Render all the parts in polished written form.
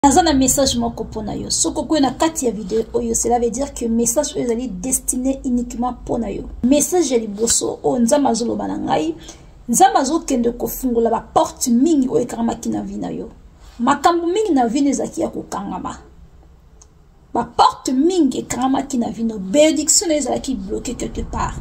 Naza na message moko mpo na yo. Soki okoyi na kati ya video oyo, cela veut dire que message oyo ezali destiné uniquement mpo na yo. Message ya liboso oyo Nzambe azoloba na ngai, Nzambe azokende kofungola baporte mingi oyo ekangamaki na vie na yo. Makambo mingi na vie na ezalaki ya kokangama. Baporte mingi ekangamaki na vie na yo. Bénédiction na yo ezalaki bloqué quelque part.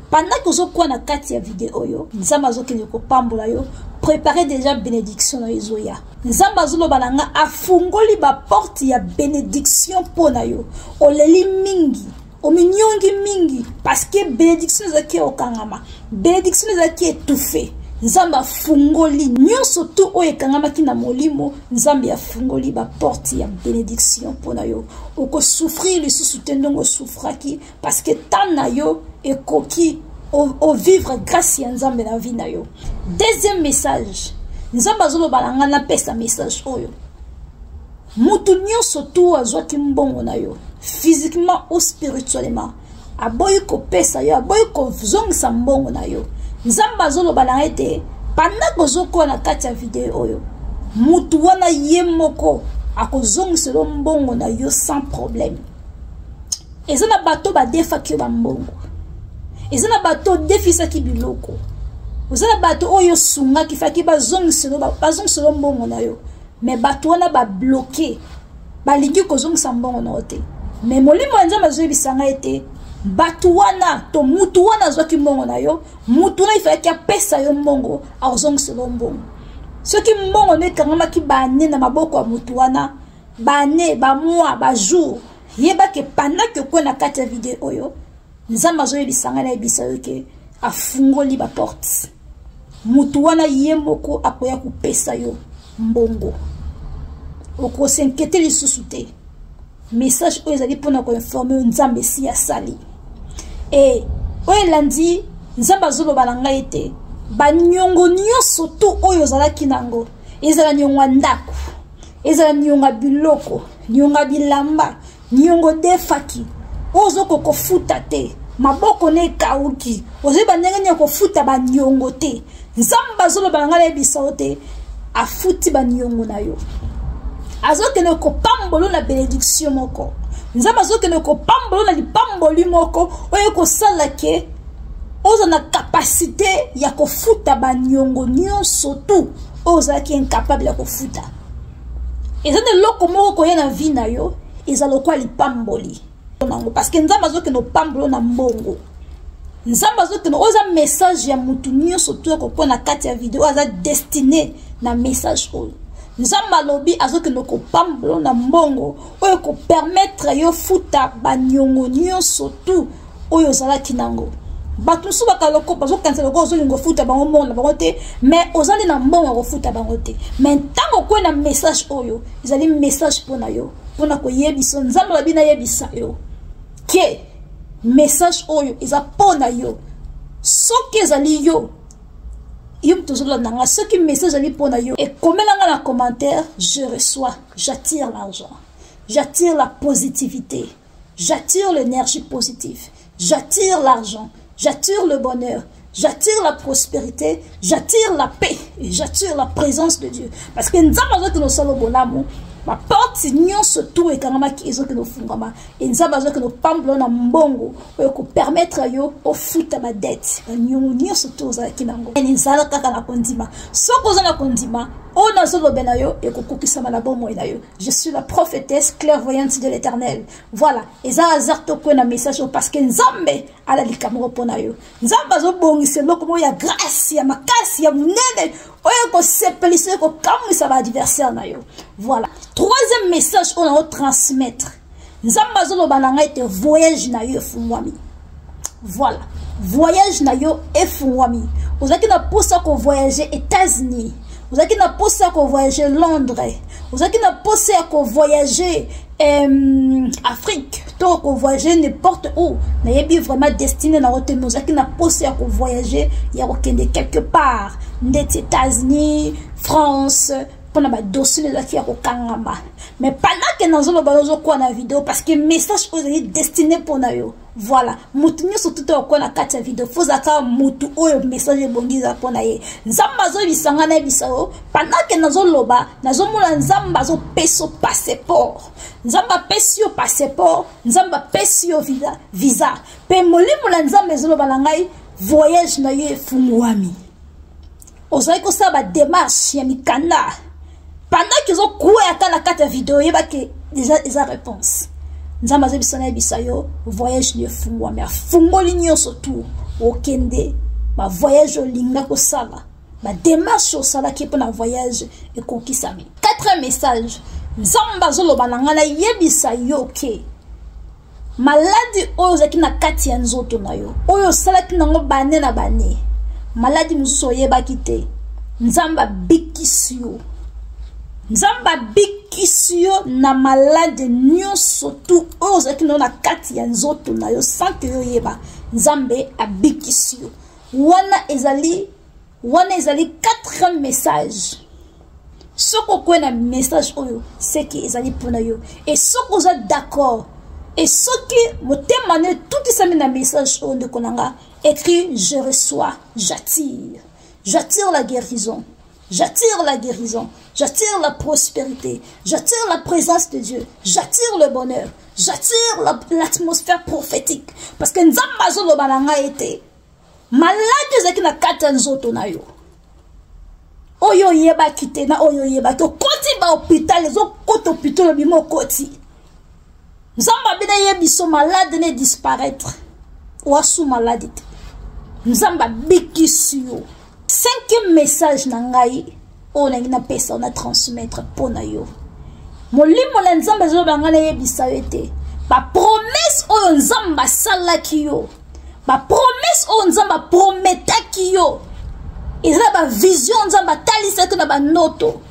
Pendant que ozokuwa na kati ya video oyo, Nzambe azokende kopambola yo. Préparer déjà bénédiction na yo ezoya. Nzambe azoloba na nga afungoli baporte ya bénédiction mpo na yo. Oleli mingi, ominyongi mingi parce que bénédiction ezalaki ya kokangama, bénédiction ezalaki étouffé. Nzambe afungoli nyonso tu oyo ekangamaki na molimo. Nzambe afungoli baporte ya bénédiction mpo na yo. Okosouffrir lisusu te ndenge osouffraki parce que temps na yo ekoki ovivre grâce ya Nzambe na vie na yo. Deuxième message, Nzambe azoloba na ngai napesa message oyo. Mutu nyonso tu azwaki mbongo na yo physiquement ou spirituellement, aboyi kopesa yo, aboyi kozongisa mbongo na yo. Nzambe azoloba na ngai ete pendant kozokola na kati ya video oyo, mutu wana ye moko akozongisela yo mbongo na yo sans problème. Eza na bato badefaki yo bambongo, eza na bato odefisaki biloko, oza na bato oyo osungaki faki bazongiselo mbongo na yo, me bato wana babloke, balingi kozongisa mbongo na yo te. Me molimo ya Nzambe azoyebisa ngai ete bato wana to mutu wana azwaki mbongo na yo, mutu wana ifalaki apesa yo mbongo, akozongiselo mbongo. Soki mbongo no ekangamaki bane na maboko ya mutu wana, bane, bamois, bajour, yeba ke pendant ke okwe na kati ya video oyo, Nzambe azoyebisa ngai nayebisa yo ke afungoli baporte. Mutu wana ye moko akoya kopesa yo mbongo, okosinkete lisusu te. Message oyo ezali mpona koinforme yo Nzambe esi asali. E oyo elandi, Nzambe azoloba na ngai ete baniongo nyonso tu oyo ozalaki nango, ezala niongo ya ndako, ezala niongo ya biloko, niongo ya bilamba, niongo defaki oyo ozokoka kofuta te, maboko na ekauki, ozoyeba ndenge nini ya kofuta baniongo te. Nzambe azoloba na ngai nayebisa yo te afuti baniongo na yo. Azokende kopambolo na benediction moko. Nzambe azokende kopambolo na lipamboli moko oyo ekosala ke oza na kapasite ya kofuta baniongo nyonso tu oyo ozalaki incapable ya kofuta. Eza na eloko moko koya na vie na yo, eza lokola lipamboli nango, parce que Nzambe azokende opambolo na mbongo. Nzambe azokende oyo eza message ya mutu nyonso tu akokwa na kati ya video, aza destiné na message oyo. Nzambe alobi azokende kopambolo na mbongo oyo ekopermettre yo futa baniongo nyonso tu oyo ozalaki nango. Bato mosusu bakaloko bazokanisa lokola ozolinga ofuta bango mbongo na bango te, mais oza nde na mbongo ya kofuta bango te. Mais ntango okwei na message oyo, ezali message mpo na yo, mpo na koyebisa. Nzambe alobi nayebisa yo ke message oyo eza mpo na yo. Soki ezali yo, yo moto ozolanda nga, soki message ezali mpo na yo, ekomela nga na commentaire: je reçois, j'attire l'argent, j'attire la positivité, j'attire l'énergie positive, j'attire l'argent, j'attire le bonheur, j'attire la prospérité, j'attire la paix et j'attire la présence de Dieu. Parce que Nzambe azokende osala bolamu, baporte nyonso tu ekangamaki ezokende ofungwama, e Nzambe azokende opambola na mbongo oyo ekopermettre yo ofuta badete, baniongo nyonso tu ozalaki nango. Ezala kaka na kondima. Soki oza na kondima, oyo nazolobela yo ekokokisama na bomoi na yo. Je suis la prophétesse clairvoyante de l'Éternel. Voilà, eza hasard tokwe na message oyo parce que Nzambe ala likambo moko mpo na yo. Nzambe azobongisa eloko moko ya grâce ya makasi ya monene oyo ekosepelisa, ekokamwisa baadversaire na yo. Voilà, troisième message oyo naotransmettre, Nzambe azoloba na ngai ete voyage na yo efungwami. Voilà, voyage na yo efungwami. Ozalaki na mposa kovoyage États-Unis, ozalaki na mposa ya kovoyage Londres, ozalaki na mposa ya kovoyage Afrique to kovoyage n'importe où, nayebi vraiment destine na yo te, mais ozalaki na mposa ya kovoyage, ya kokende quelque part ndeti États-Unis, France. mpona badossier ezalaki ya kokangama. Mais pendant ke nazoloba, ozokuwa na video, parce que message oyo ezali destiné mpona yo. Voilà, motu nyonso tuta okoya na kati ya video, fo ozalaka motu oyo message ebongi eza mpo na ye. Nzambe azoyebisa ngai nayebisa yo, pendant ke nazoloba, nazomona Nzambe azopesa yo passeport. Nzambe apesi yo passeport, Nzambe apesi yo visa. Mpe molimo na Nzambe ezoloba na ngai, voyage na yo efungwami. Ozali kosala bademarche ya mikanda, pendant ke ezokwea ata na kati ya video, oyebake deja eza réponse. Nzambe azobisa nayebisa yo, voyage na efungwami, afungoli nyonso tu okende bavoyage olinga kosala, bademarche osalaki mpo na voyage ekokisami. Quatrième message, Nzambe azoloba na ngai nayebisa yo ke maladi oyo ozalaki na kati ya nzoto na yo, oyo osalaki nango bane na bane, maladi mosusu oyebaki te, Nzambe abikisi yo. Nzambe abikisi yo na maladi nyonso tu oyo ozalaki nango na kati ya nzoto na yo sans que yo oyeba. Nzambe abikisi yo. Wana ezali quatrième message. Soki okwei na message oyo, seki ezali mpona yo. E soki oza d'accord e soki motema na etutisami na message oyo, ndeko na nga, écrit: je reçois, j'attire, j'attire la guérison, j'attire la guérison, j'attire la prospérité, j'attire la présence de Dieu, j'attire le bonheur, j'attire l'atmosphère prophétique. Parce que Nzambe azoloba na ngai ete maladi ezalaki na kati ya nzoto na yo, oyo oyebaki te na oyo oyebaki, okoti bahôpital, ezokota hôpital, obima, okoti. Nzambe abina ye biso malade ne disparaître, oasu maladi te, Nzambe abikisi yo. Cinquième message na ngai oyo nangi napesa, na transmettre mpo na yo, molimo na Nzambe ezoloba ngai nayebisa yo ete bapromesse oyo Nzambe asalaki yo, bapromesse oyo Nzambe aprometaki yo, eza na bavision Nzambe atalisaki na banoto,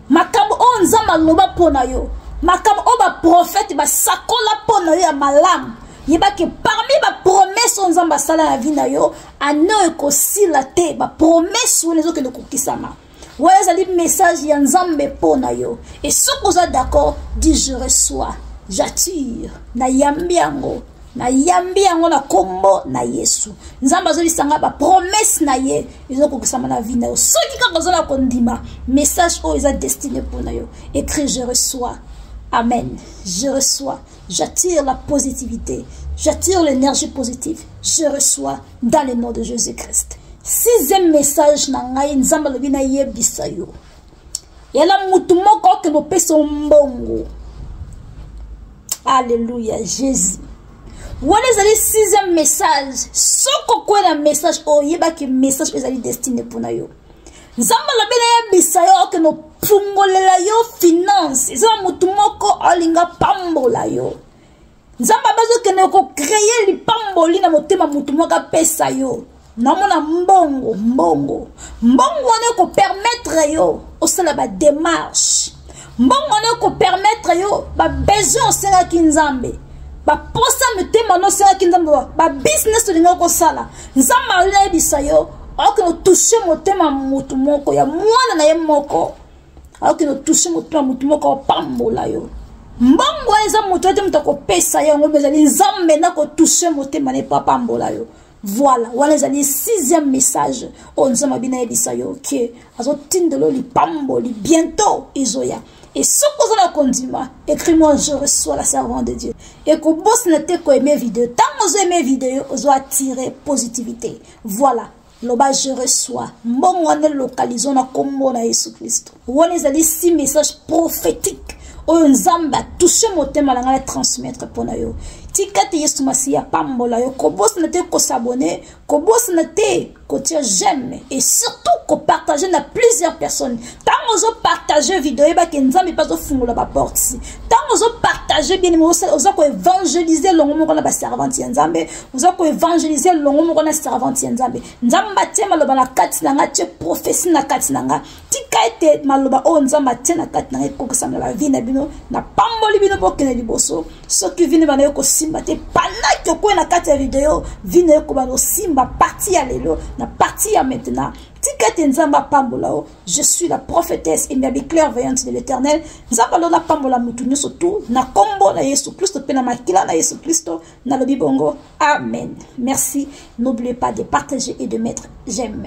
makambo oyo Nzambe aloba mpo na yo, makambo oyo baprofete basakola mpo na yo ya malamu. Yebaki, parmi bapromesse oyo Nzambe asala na vie na yo, ano ekosila te, bapromesse wana ezokende kokisama. Wana ezali message ya Nzambe mpo na yo. E soki oza d'accord, dis: je reçois, j'attire, nayambi yango, nayambi yango na nkombo na Yesu. Nzambe azobisanga bapromesse na ye ezokokisama na vie na yo. Soki kaka oza na kondima, message oyo eza destiné mpo na yo. Écrit: je reçois, amen, je reçois, j'attire la positivité, j'attire l'énergie positive, je reçois dans le nom de Jésus-Christ. Sixième message na ngai, Nzambe alobi nayebisa yo, yala mutu moko okende opesa mbongo. Alleluya, Jésus. Wana ezali sixième message. Soki okwei na message oyo, oyebaki message oyo ezali destiné mpona yo. Nzambe alobi nayebisa yo, okende ofungolela yo finance. Eza na motu moko alinga pambola yo. Nzambe abazokende kocréer lipamboli na motema motu moko apesa yo. Namona mbongo, mbongo, mbongo wana ekopermettre yo osala badémarche. Mbongo wana ekopermettre yo babesoin osengaki Nzambe, baposa motema wana osengaki Nzambe, babusiness olingaki kosala. Nzambe ayebisa yo, akokende otouche motema motu moko ya mwana na ye moko, akokende otouche motema motu moko apambola yo. Mbongo wana eza moto ete moto akopesa yango, mpe ezali Nzambe nde akotouche motema na ye mpo apambola yo. Voilà, wana ezali sixième message oyo Nzambe abina yebisa yo ke azotindela yo lipamboli, bientôt ezoya. Et soki oza na kondima, écris-moi: je reçois, la servante de Dieu. Ekobosana te koaimer video. Ntango ozoaimer video, ozo attire positivité. Voilà, loba: je reçois. Mbongo wana localiso na nkombo na Yesu Kristo. Wana ezali six message prophétique oyo Nzambe atouche motema na ngai na transmettre mpo na yo. Tika te Yesu Masiya apambola yo. Kobosana te kos'abonner, kobosana te kotia j'aime et surtout kopartage na plusieurs personnes. Ntango ozopartage video, oyebaki Nzambe mpe azofungola baporte. Ntango ozopartage, bien, oza koevangelize elongo moko na baservante ya Nzambe, oza koevangelize elongo moko na servante ya Nzambe. Nzambe atie maloba na kati na nga, atie prophétie na kati na nga. Tika ete maloba oyo Nzambe atie na kati na nga ekokisama na bavie na bino. Napamboli bino, bokende liboso. Soki vie na bana yo kosimba te, pendant okoya na kati ya video, vie na yo kobanda kosimba partir ya lelo, na partir ya maintenant. Tika ete Nzambe apambola yo. Je suis la prophétesse Emiabi clairvoyante de l'Éternel. Nzambe alola apambola mutu nyonso tu na kombo na Yesu Kristo mpe na makila na Yesu Kristo. Nalobi bongo. Amen. Merci. N'oubliez pas de partager et de mettre j'aime.